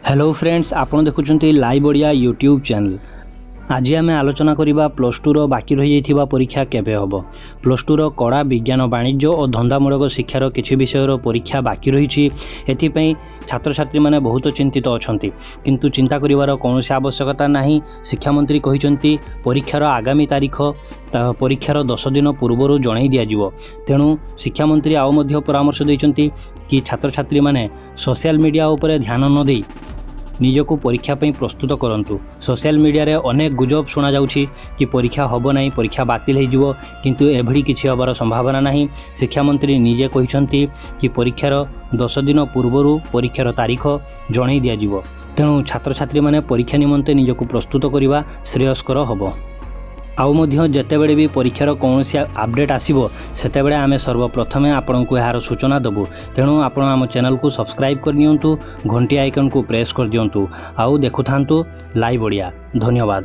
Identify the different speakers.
Speaker 1: Hello friends, ଆପଣ ଦେଖୁଛନ୍ତି live Odia YouTube channel. ଆଜି ଆମେ ଆଲୋଚନା କରିବା, ପ୍ଲସ୍ ଟୁର ବାକି ରହିଯାଇଥିବା ପରୀକ୍ଷା କେବେ ହେବ। ପ୍ଲସ୍ ଟୁର କଳା, ବିଜ୍ଞାନ, ବାଣିଜ୍ୟ ଓ ଧନ୍ଦାମୂଳକ ଶିକ୍ଷାର କିଛି ବିଷୟର ପରୀକ୍ଷା ବାକି ରହିଛି। ଏଥିପାଇଁ ଛାତ୍ରଛାତ୍ରୀମାନେ ବହୁତ ଚିନ୍ତିତ ଅଛନ୍ତି। କିନ୍ତୁ ଚିନ୍ତା କରିବାର କୌଣସି ଆବଶ୍ୟକତା ନାହିଁ। ଶିକ୍ଷାମନ୍ତ୍ରୀ କହିଛନ୍ତି, ପରୀକ୍ଷାର ଆଗାମୀ ତାରିଖ ପରୀକ୍ଷାର 10 ଦିନ ପୂର୍ବରୁ ଜଣାଇ ଦିଆଯିବ। ତେଣୁ ଶିକ୍ଷାମନ୍ତ୍ରୀ ଆଉ ମଧ୍ୟ ପରାମର୍ଶ ଦେଇଛନ୍ତି କି ଛାତ୍ରଛାତ୍ରୀମାନେ ସୋସିଆଲ ମିଡ଼ିଆ ଉପରେ ଧ୍ୟାନ ନ ଦେଇ ନିଜକୁ ପରୀକ୍ଷା ପାଇଁ ପ୍ରସ୍ତୁତ କରନ୍ତୁ। ସୋସିଆଲ ମିଡ଼ିଆରେ ଅନେକ ଗୁଜବ ଶୁଣାଯାଉଛି କି ପରୀକ୍ଷା ହେବ ନାହିଁ, ପରୀକ୍ଷା ବାତିଲ ହୋଇଯିବ। କିନ୍ତୁ ଏଭଳି କିଛି ହେବାର ସମ୍ଭାବନା ନାହିଁ। ଶିକ୍ଷାମନ୍ତ୍ରୀ ନିଜେ କହିଛନ୍ତି କି ପରୀକ୍ଷାର 10 ଦିନ ପୂର୍ବରୁ ପରୀକ୍ଷାର ତାରିଖ ଜଣାଇ ଦିଆଯିବ। ତେଣୁ ଛାତ୍ରଛାତ୍ରୀମାନେ ପରୀକ୍ଷା ନିମନ୍ତେ ନିଜକୁ ପ୍ରସ୍ତୁତ କରିବା ଶ୍ରେୟସ୍କର ହେବ। ଆଉ ମଧ୍ୟ ଯେତେବେଳେ ବି ପରୀକ୍ଷାର କୌଣସି ଅପଡ଼େଟ୍ ଆସିବ, ସେତେବେଳେ ଆମେ ସର୍ବପ୍ରଥମେ ଆପଣଙ୍କୁ ଏହାର ସୂଚନା ଦେବୁ। ତେଣୁ ଆପଣ ଆମ ଚ୍ୟାନେଲକୁ ସବସ୍କ୍ରାଇବ୍ କରିନିଅନ୍ତୁ, ଘଣ୍ଟି ଆଇକନ୍କୁ ପ୍ରେସ୍ କରିଦିଅନ୍ତୁ ଆଉ ଦେଖୁଥାନ୍ତୁ ଲାଇଭ୍ ଓଡ଼ିଆ। ଧନ୍ୟବାଦ।